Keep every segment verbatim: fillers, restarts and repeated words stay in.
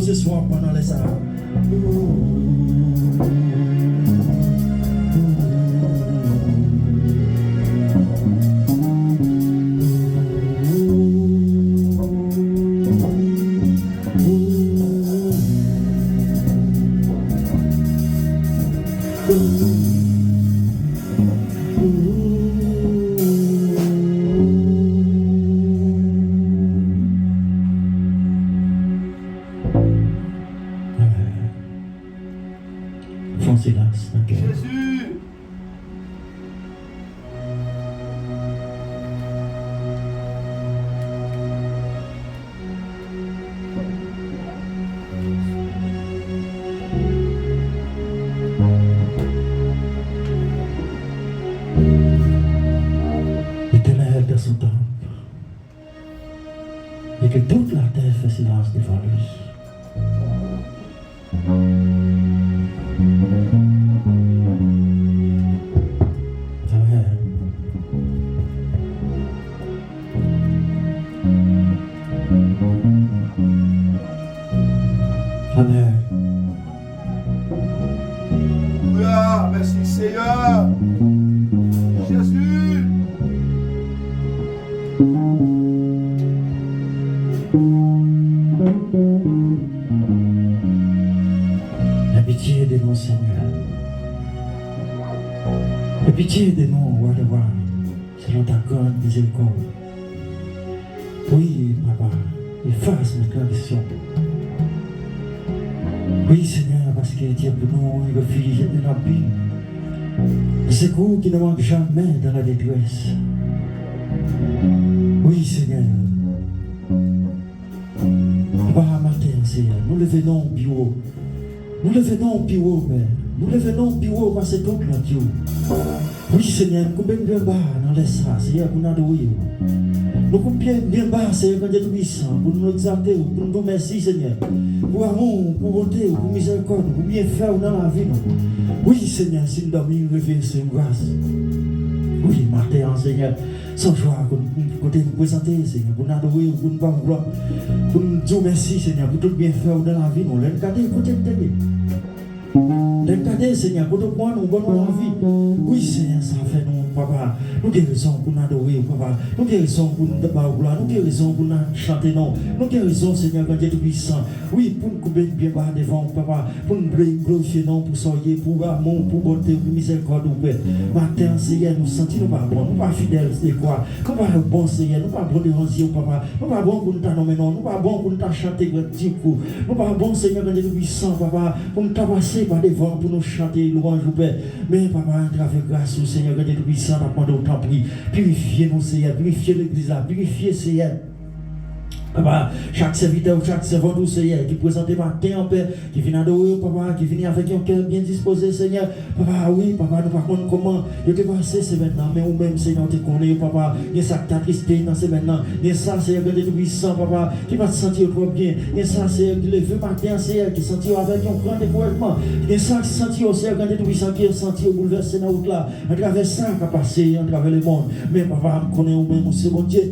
se swa pandan lè sa a. Fè yon silans nan kè. Jezi! L'Éternel dans son temple, et que toute la terre fait silence devant lui. Amen. Amen. Alelouya, mèsi Seyè. Jezi. Aie pitié de nous, Seigneur. Aie pitié de nous, Roi des rois, selon ta grande miséricorde. Wi, Papa, efase nou transgresyon. Wi, Senyè, paske Dye pou nou, yon refij e yon abi. Sekou ki ne mank jamè dan la detrès. Wi, Senyè. Papa, maten an, Senyè, nou leve non w pi wo. Nou leve non w pi wo, Pè. Nou leve non w pi wo pase tout lòt yo. Wi, Senyè, nou koube n byen ba nan lè sa a, Senyè, pou n adore w. Nou koube n byen ba, Senyè, Granndye Toupisan, pou nou egzalte w, pou nou di w mèsi, Senyè, pou amou w, pou bonte w, pou mizèrikòd ou, pou byenfè w nan lavi nou. Wi, Senyè, si n dòmi, n reveye, se yon gras. Wi, maten an, Senyè, se yon jwa kote, kote nou prezante, Senyè, pou n adore w, pou n ba w glwa, pou n di w mèsi, Senyè, pou tout byenfè w nan lavi nou. Lè n gade kote n te ye. Lè n gade, Senyè, kote w pran nou, ban nou lavi. Wi, Senyè, sa fè nou, Papa. Nou gen rezon pou n adore w, Papa. Nou gen rezon pou n ba w glwa. Nou gen rezon pou n chante non w. Nou gen rezon, Senyè, Granndye Toupisan. Wi, pou n koube n byen ba devan w, Papa. Pou n glorifye non w pou sa w ye, pou amou w, pou bonte w, pou mizèrikòd ou, Pè. Maten an, Senyè, nou santi nou pa bon. Nou pa fidèl, se kwa. Nou pa bon, Senyè. Nou pa bon devan zye w, Papa. Nou pa bon pou n ta nonmen non w. Nou pa bon pou n ta chante grandite ou. Nou pa bon, Senyè, Granndye Toupisan, Papa. Pou n ta pase pa devan w pou nou chante lwanj ou, Pè. Men, Papa, atravè gras ou, Senyè, Granndye Toupisan, n ap mande w, tanpri, pirifye nou, Senyè, pirifye legliz la, pirifye, Senyè. Papa, chak sèvitè ou, chak sèvant ou, Senyè, ki prezante maten an, Pè, ki vin adore w, Papa, ki vini avèk yon kè byen dispoze, Senyè. Papa, wi, Papa, nou pa konn kòman yo te pase semèn nan, men ou menm, Senyè, ou te konnen yo, Papa. Gen sa k t atriste nan semèn nan. Gen sa, Senyè, Granndye Toupisan, Papa, ki pa t santi yo twò byen. Gen sa, Senyè, ki leve maten an, Senyè, ki santi yo avèk yon gran dekourajman. Gen sa ki santi yo, Senyè, Granndye Toupisan, ki santi yo boulvèse nan wout la. Atravè sa k ap pase atravè lemonn. Men, Papa, m konnen ou menm, ou se Bondye.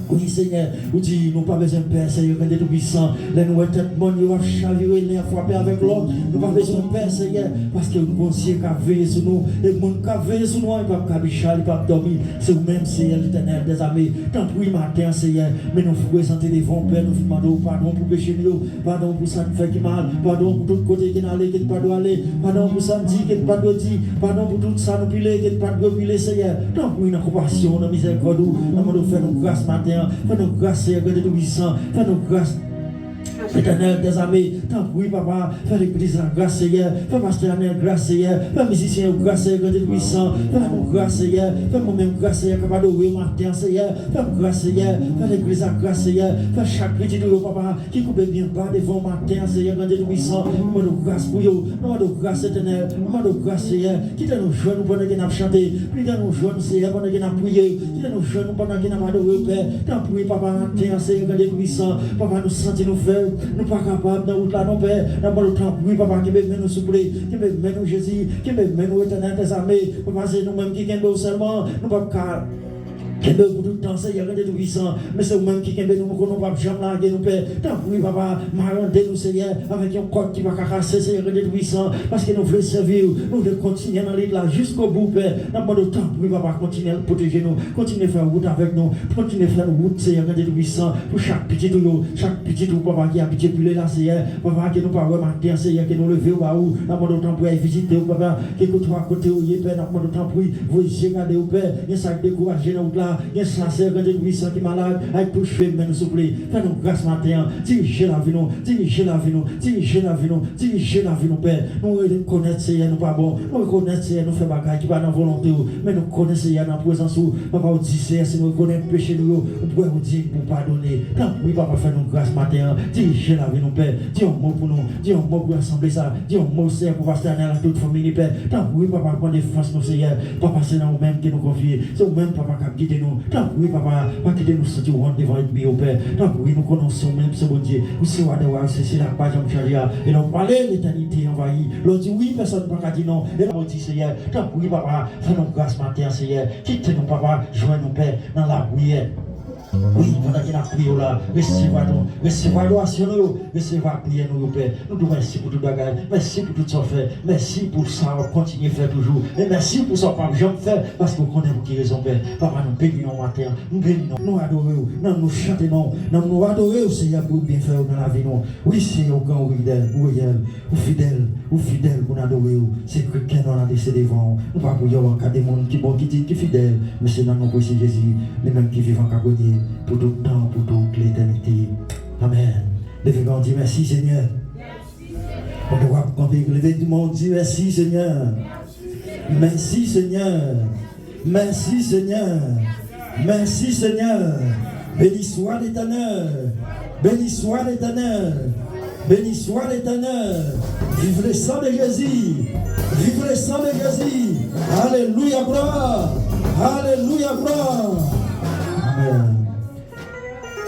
Wi, Senyè, ou di nou pa bezwen pè, Senyè, Granndye Toupisan. Lè nou wè tèt mòn yo ap chavire, len ap frape avèk lò, nou pa bezwen pè, Senyè, paske nou gon zye k ap veye sou nou, e moun k ap veye sou nou an, li p ap kabicha, li p ap dòmi. Se ou menm, Senyè, Letènèl dèzame. Tanpri, maten an, Senyè, men nou prezante devan w, Pè, nou vin mande w padon pou peche nou yo. Padon pou sa n fè ki mal. Padon pou tout kote ke n ale, ke n pa dwe ale. Padon pou sa n di, ke n pa dwe di. Padon pou tout sa nou pile, ke n pa dwe pile, Senyè. Tanpri, nan konpasyon w, nan mizèrikòd ou, n ap mande w fè nou gras maten an. Fè nou gras, Senyè, Granndye Toupisan. Fè nou gras, Letènèl dèzame. Tanpri, Papa, fè legliz la gras, Senyè. Fè pastè Anèl gras, Senyè. Fè mizisyen yo gras, Senyè, Granndye Toupisan. Fè nou gras, Senyè. Fè mwen menm gras, Senyè, k ap adore w maten an, Senyè. Fè m gras, Senyè. Fè legliz la gras, Senyè. Fè chak pitit ou yo, Papa, ki koube byen ba devan w maten an, Senyè, Granndye Toupisan. Nou mande w gras pou yo. Nou mande w gras, Letènèl. Nou mande w gras, Senyè. Kite nou jwenn ou pandan ke n ap chante. Kite nou jwenn ou, Senyè, pandan ke n ap priye. Kite nou jwenn ou pandan ke n ap adore w, Pè. Tanpri, Papa, maten an, Senyè, Granndye Toupisan. Papa, nou santi nou fèb. Nou pa kapab nan wout la, non, Pè. N ap mande w, tanpri, Papa, kenbe men nou, souple. Kenbe men nou, Jezi. Kenbe men nou, Letènèl dèzame. Papa, se nou menm ki kenbe w sèlman. Nou p ap ka Kenbe w pou tout tan, Seyè Grandye Toupisan. Men se ou menm ki kenbe nou, nou konnen w p ap janm lage nou, Pè. Tanpri, papa, marande nou, Seyè, avèk yon kòd ki pa ka kase, Seyè Grandye Toupisan, paske nou vle sèvi w, nou vle kontinye nan lit la jiskobou, Pè. N ap mande w, tanpri, papa, kontinye pwoteje nou, kontinye fè wout avèk nou, kontinye fè nou wout, Seyè Grandye Toupisan, pou chak pitit ou yo, chak pitit ou, papa, ki abitye pile la, Seyè. Papa, ke nou pa wè maten an, Seyè, ke nou leve yo ba ou. N ap mande w, tanpri, al vizite yo, papa, kèlkeswa kote yo ye, Pè, n ap mande w, tanpri, voye zye gade yo, Pè. Gen sa k dekouraje nan wout la, gen sa, Seyè Grandye Toupisan, ki malad, al touche men nou, souple. Fè nou gras maten an, dirije lavi nou, dirije lavi nou, dirije lavi nou, dirije lavi nou, Pè. Nou rekonèt, Seyè, nou pa bon, nou rekonèt, Seyè, nou fè bagay ki pa nan volonte w, men nou konnen, Seyè, nan prezans ou, papa, ou di, Seyè, si nou rekonèt peche nou yo, ou prè, ou diy pou w padone. Tanpri, papa, fè nou gras maten an, dirije lavi nou, Pè. Di yon mo pou nou, di yon mo pou asanble sa, di yon mo, Seyè, pou pastè Anèl ak tout fanmi li, Pè. Tanpri, papa, pran defans nou, Seyè. Papa, se nan ou menm ke nou konfye. Se ou menm, papa, k ap gide nou. Tanpri, papa, pa kite nou santi w wont devan ènmi yo, Pè. Tanpri, nou konnen w se ou menm, se Bondye. Ou se wa dè wa, se sila k pa janm chanje a. E lè w pale, letènite anvayi. Lè w di wi, pèsòn pa ka di non. E lè w di, Seyè, tanpri, papa, fè nou gras maten an, Seyè. Kite nou, papa, jwenn nou, Pè, nan lapriyè. Wi, pandan ke n ap priye w la, resevwa nou, resevwa adorasyon nou yo, resevwa priyè nou yo, Pè. Nou di w mèsi pou tout bagay, mèsi pou tout sa w fè, mèsi pou sa w ap kontinye fè toujou, e mèsi pou sa w p ap janm fè, paske w konnen pou ki rezon, Pè. Papa, nou beni non w maten an, nou beni non w, nou adore w, nanm nou chante non w, nanm nou adore w, Seyè, pou byenfè w nan lavi nou. Wi, Seyè, ou gran, ou fidèl, ou reyèl, ou fidèl, ou fidèl pou n adore w. Se kè nou n adrese devan w. Nou pa pou yon kade moun ki bon, ki dig, ki fidèl, men se nan non presye Jezi, li menm ki vivan, k ap renye pou tout tan, pou tout letènite. Amèn. Leve men w, di mèsi, Senyè. Pandan w ap kanpe, leve men w, di mèsi, Senyè. Mèsi, Senyè. Mèsi, Senyè. Mèsi, Senyè. Beni swa Letènèl. Beni swa Letènèl. Beni swa Letènèl. Viv le sang de Jésus. Viv le sang de Jésus. Alelouya, glwa. Alelouya, glwa. Amèn.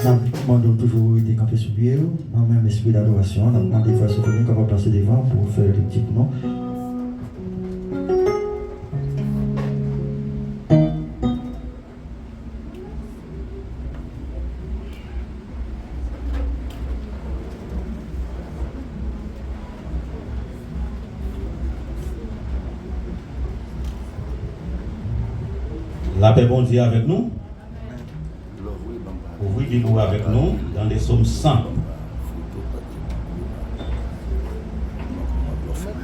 N ap mande w toujou rete kanpe sou pye w, nan menm espri dadorasyon an. N ap mande frè Sofoni kapab pase devan pou fè lekti pou nou. Lapè Bondye avèk nou. Ouvri Bib ou avèk nou dans le psaume cent.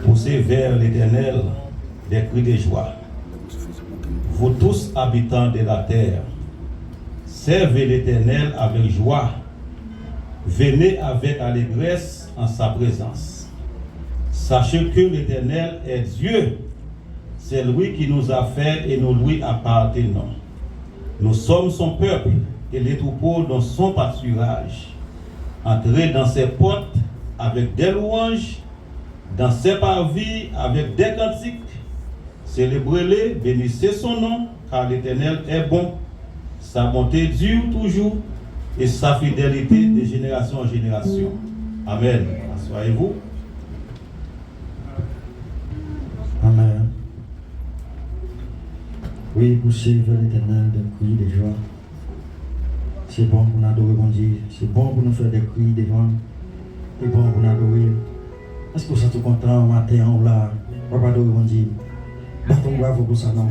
Poussez vers l'Éternel des cris de joie, vous tous habitants de la terre. Servez l'Éternel avec joie, venez avec allégresse en sa présence. Sachez que l'Éternel est Dieu. C'est lui qui nous a fait et nous lui appartenons. Nous sommes son peuple et les troupeaux dans son pâturage. Entrez dans ses portes avec des louanges, dans ses parvis avec des cantiques. Célébrez-le, bénissez son nom, car l'Éternel est bon. Sa bonté dure toujours et sa fidélité de génération en génération. Amen. Asseyez-vous. Amèn. Wi, pouse vè Letènèl de kri de jwa. Se bon pou n adore Bondye. Se bon pou nou fè de kri devan l. Se bon pou n adore l. Èske w santi w kontan maten an, w la, w ap adore Bondye? Bat yon bravo pou sa, non.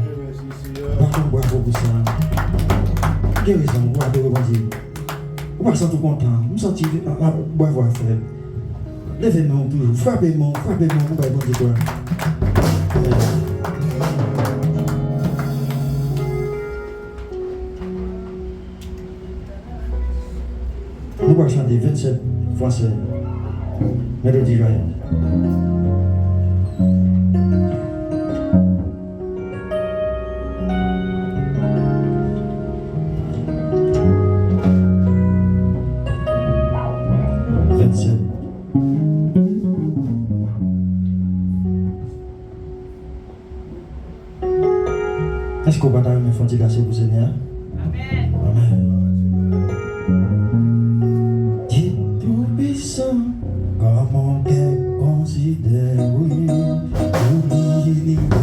Bat yon bravo pou sa. Gen rezon pou adore Bondye. Ou pa santi w kontan? M santi, a, a, bravo a fèb. Leve men w toujou. Frape men w, frape men w pou bay Bondye glwa. Nou pral chante vennsèt fransè. Melodi Jwayèz. Vennsèt. Èske w pa ta renmen fè yon ti danse pou Senyè a? Amèn. Amèn. Dye toupisan, kòman kè konsidere ou linivè, peye pou konsidere.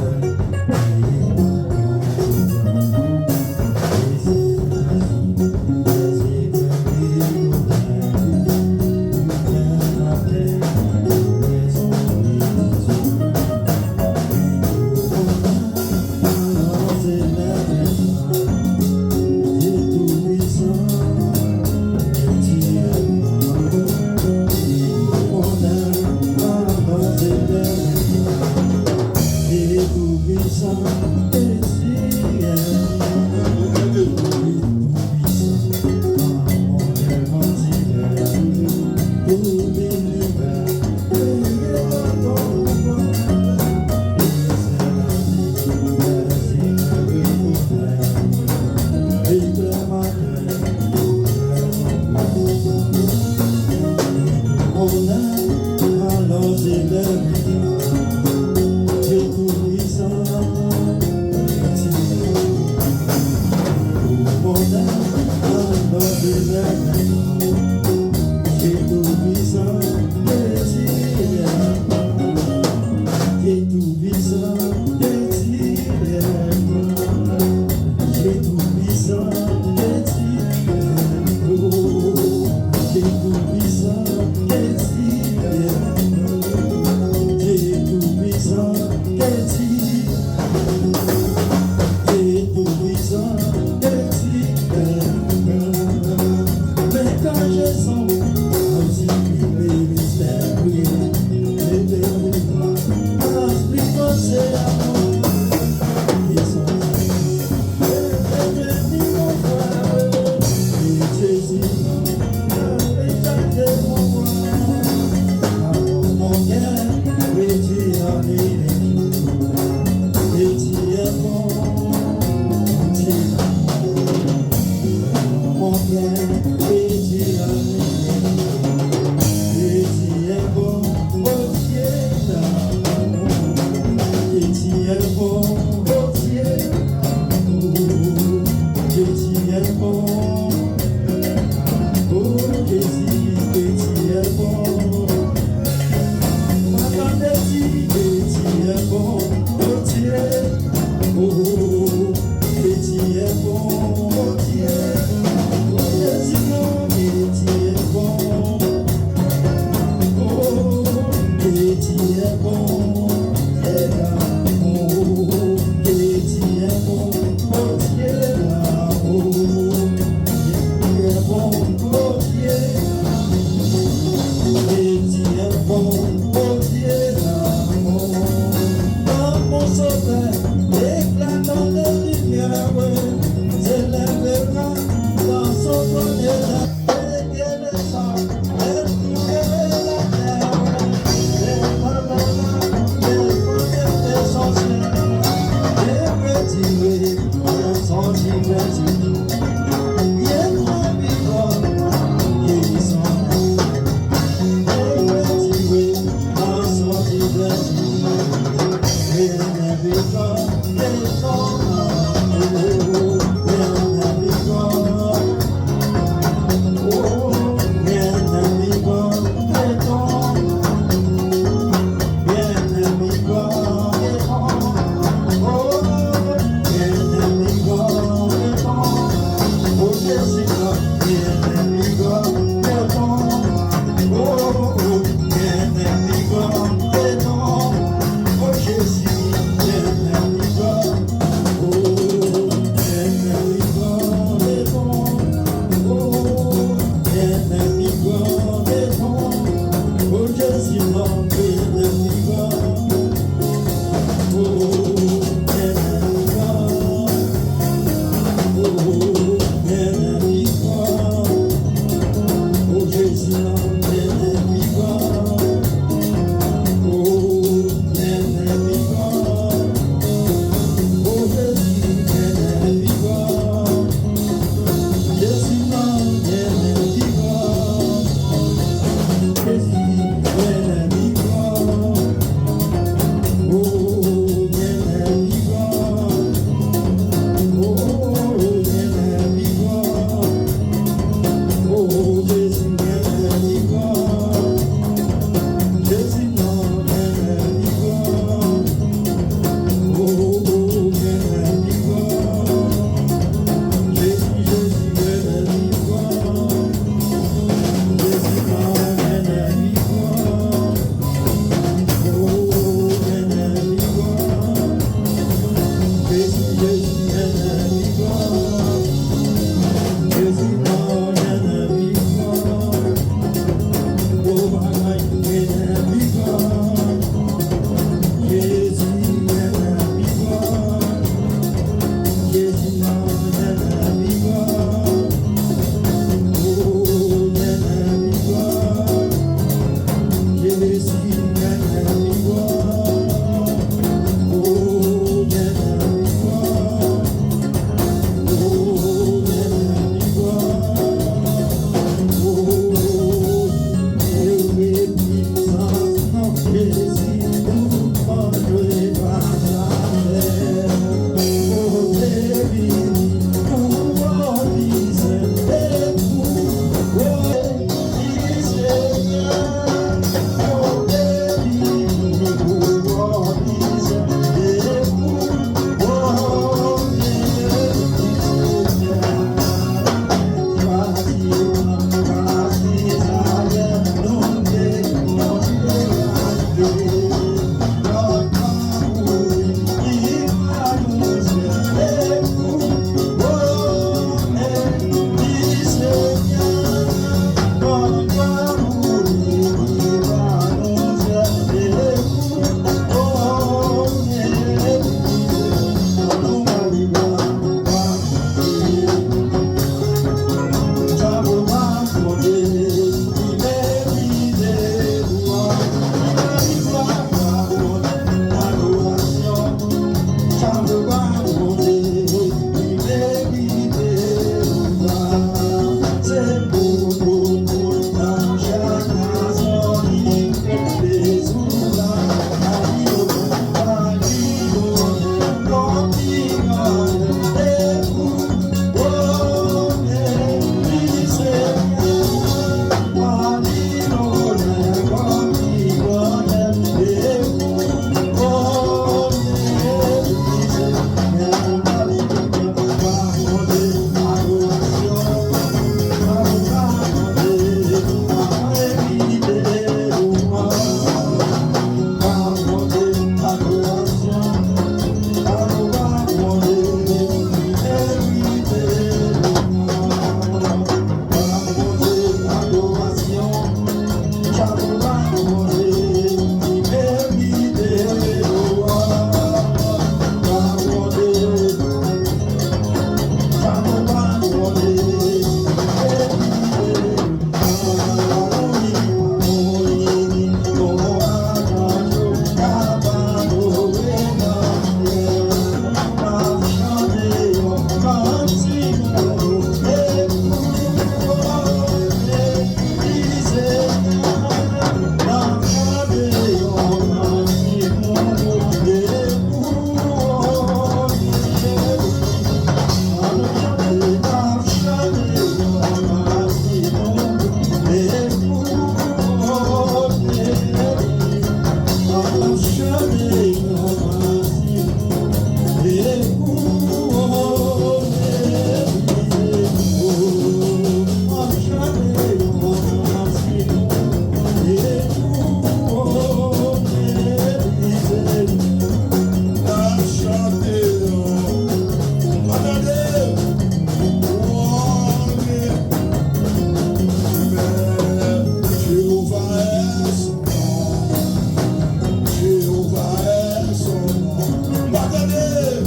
Jewova è son non. M pa tande.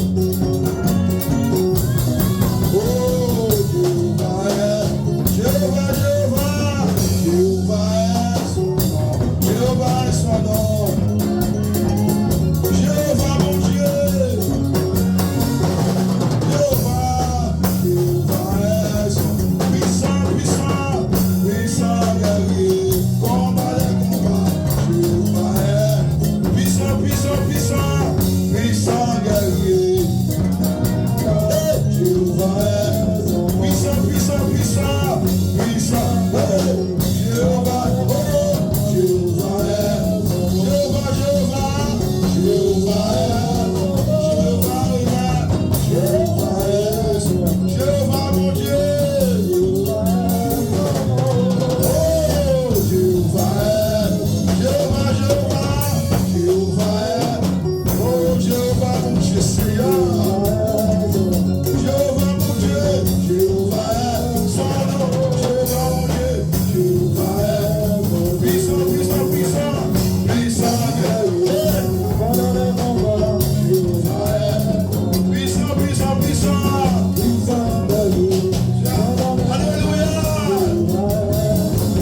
Oh, Jewova è, Jewova, Jewova, Jewova è son non. Jewova è son non. Jewova Bondye. Jewova, Jewova è son non. Pwisan, pwisan, pwisan gèrye. Konba dè konba. Jewova è pwisan, pwisan, pwisan, pwisan gèrye. Hey, Jewova è pwisan, pwisan, pwisan, pwisan. Hey, Jewova, oh, Jewova è, Jewova, Jewova, Jewova è, Jewova è, Jewova è, Jewova Bondye. Oh, Jewova è, Jewova, Jewova, Jewova è. Oh, Jewova Bondye, Seyè. Jewova Bondye, Jewova è. Son non, Jewova Bondye, Jewova è. Pwisan, pwisan, pwisan, pwisan, Jewova è. Pwisan, pwisan, pwisan. Alelouya.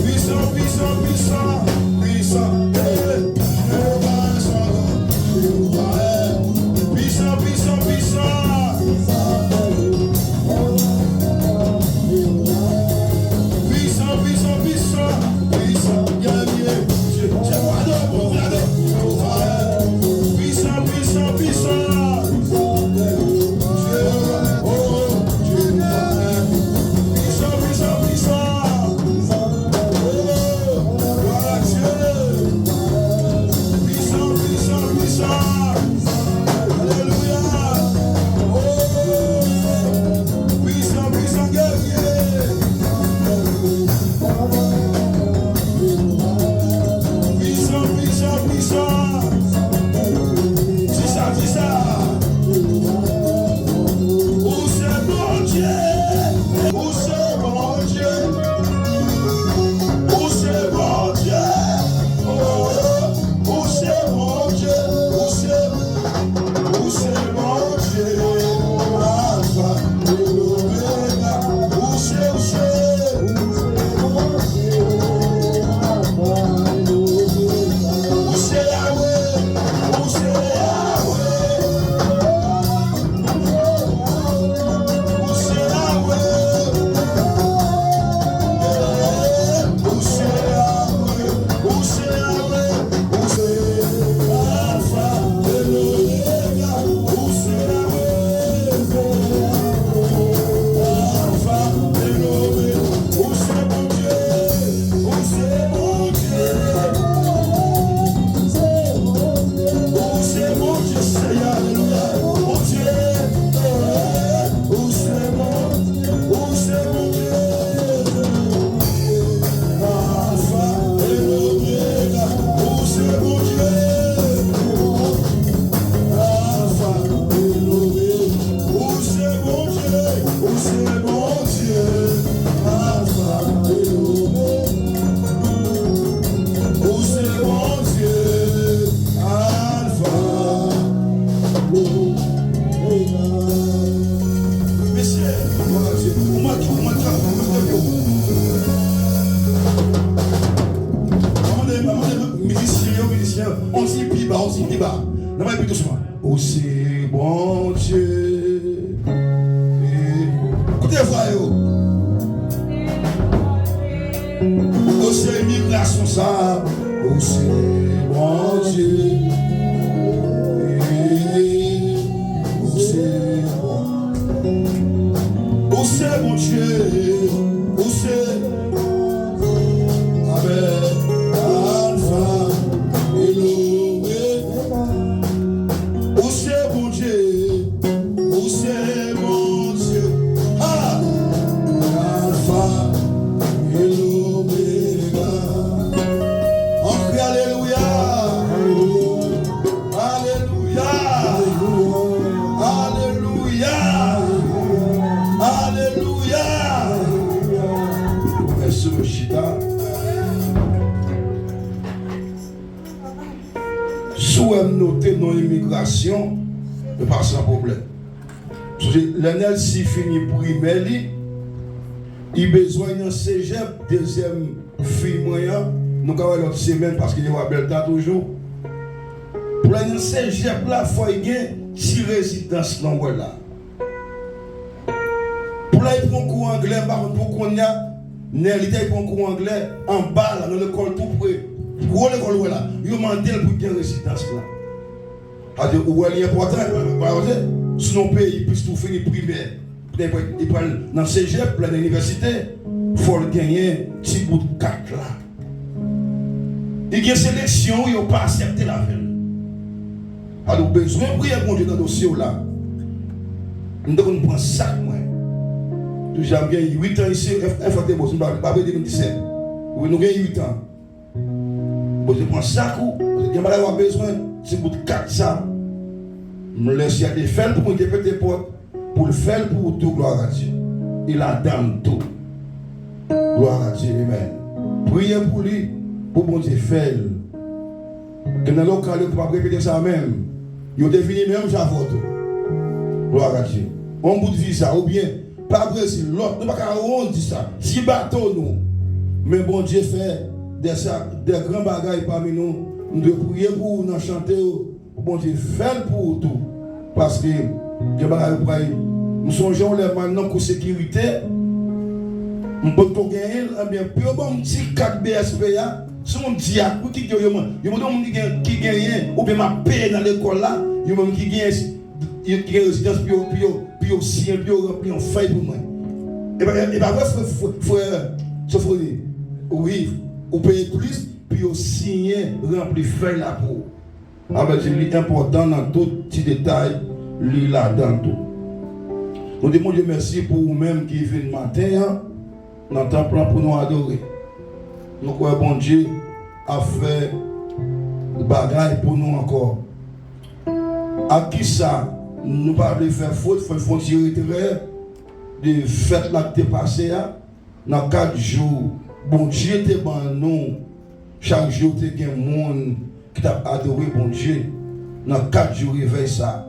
Pwisan, pwisan, pwisan, pwisan. Hey, Jewova è son non. Jewova è pwisan, pwisan, pwisan. Pwisan, pwisan, pwisan, pwisan. Gèlye. Jewova è pwisan, pwisan, pwisan. Jewova, oh, Jewova è pwisan, pwisan, pwisan. Oh, glwa a Dye. Pwisan, pwisan, pwisan. Alelouya. Oh, pwisan, pwisan gèrye. Pwisan, pwisan, pwisan. Di sa, di sa. Ou se Bondye. Ou se Bondye. Ou se Bondye. Oh, ou se Bondye. Ou se Ou se Bondye, Alfa e Omega. Ou se, ou se, ou se Bondye, Alfa e Omega. Ou se Yahweh, ou se Yahweh. Ou se Yahweh. Ou se Yahweh. Ou se Yahweh. Ou se Alfa e Omega, ou se Yahweh. Alfa e Omega, ou se Bondye, ou se Bondye. Ou se Bondye, Seyè, alelouya. Bondye, ou se Bondye. Ou se Bondye, Alfa e Omega, ou se Bondye. Alfa e Omega, ou se Bondye, ou se Bondye. Alfa e Omega, ou se Bondye. Alfa e Omega. Mesye, glwa a Dye. Ou manke, ou manke, ou manke yo. Mwen mande, mwen mande mizisyen yo, mizisyen yo, on ti pi ba, on ti pi ba. N a bay pi dousman. Ou se Bondye. Koute vwa yo. Ou se imigrasyon sa. Ou se Bondye. Ou se Ou se Bondye, ou se, amèn, Alfa e Omega. imigrasyon, yo pa san pwoblèm. Sonje, lè Nelcy fini primè li, li bezwen nan sejèp, dezyèm fi mwen an, nou ka wè lòt semèn paske li w a Bèlta toujou. Pou l al nan sejèp la, fò l gen ti rezidans nan wè la. Pou l al pran kou anglè, m pa konn pou kounye a, Nelly te al pran kou anglè anba la, nan lekòl tou pre, gwo lekòl ou wè la, yo mande l pou l gen rezidans la. Sa vle di, ou wè li enpòtan, pa, pa, pa, si nan yon peyi, plis tou fini primè, li pral, li pral nan sejèp, pral nan inivèsite, fò l genyen ti bout kat la. Li gen seleksyon, wi, yo pa aksepte l avè l. Alò, ou bezwen priye Bondye nan dosye w la. M te konn pran sak mwen. Deja m gen uit an isi, F, F te bo, m pa, pa vle di nou disèt. Wi, nou gen uit an. Bondye pran sak ou, paske gen bagay w ap bezwen, se bout kat sa. M lè si a te fè l pou mwen, te pete pòt, pou l fè l pou ou tou, gloire à Dieu. E ladan l tou. Gloire à Dieu, amen. Priye pou li, pou Bondye fè l. Gen nan lokal yo ki p ap repete sa menm. Yo te vini menm jan avè w tou. Gloire à Dieu. On bout viza, oubyen pa Brezil, lòt, nou pa ka awondi sa. Ti bato nou. Men Bondye fè de sa, de gran bagay pami nou. Nou dwe priye pou ou nan chante yo, pou Bondye fè l pou ou tou. Paske gen bagay ou pral, m sonje yon lè m al nan kou sekirite, m potko genyen l, ebyen, pou yo ban m ti kat B S P a, se yon dyak wi ki gen, yo mande, yo mande yon moun ki gen, ki genyen, oubyen m ap peye nan lekòl la, yo menm ki genyen, ki gen rezidans pou yo, pou yo, pou yo siyen, pou yo ranpli yon fèy pou mwen. E pa, e pa vre, frè, frè, frè Sofoni? Wi, ou peye plis pou yo siyen, ranpli fèy la pou ou. Sa vle di li enpòtan nan tout ti detay, li ladan l tou. Nou di Bondye mèsi pou ou menm ki vin maten an nan tanp lan pou nou adore. Nou kwè Bondye ap fè bagay pou nou ankò. Ak kisa nou pa vle fè fot, fè fwontyè retrè de fèt la ki te pase a, nan kat jou Bondye te ban nou, chak jou te gen moun ki t ap adore Bondye. Nan kat jou revèy sa,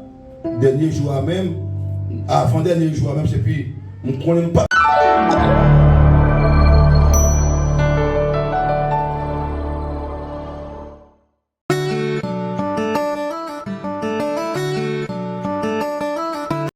dènye jou a menm, avan dènye jou a menm, se pi, m konnen m pa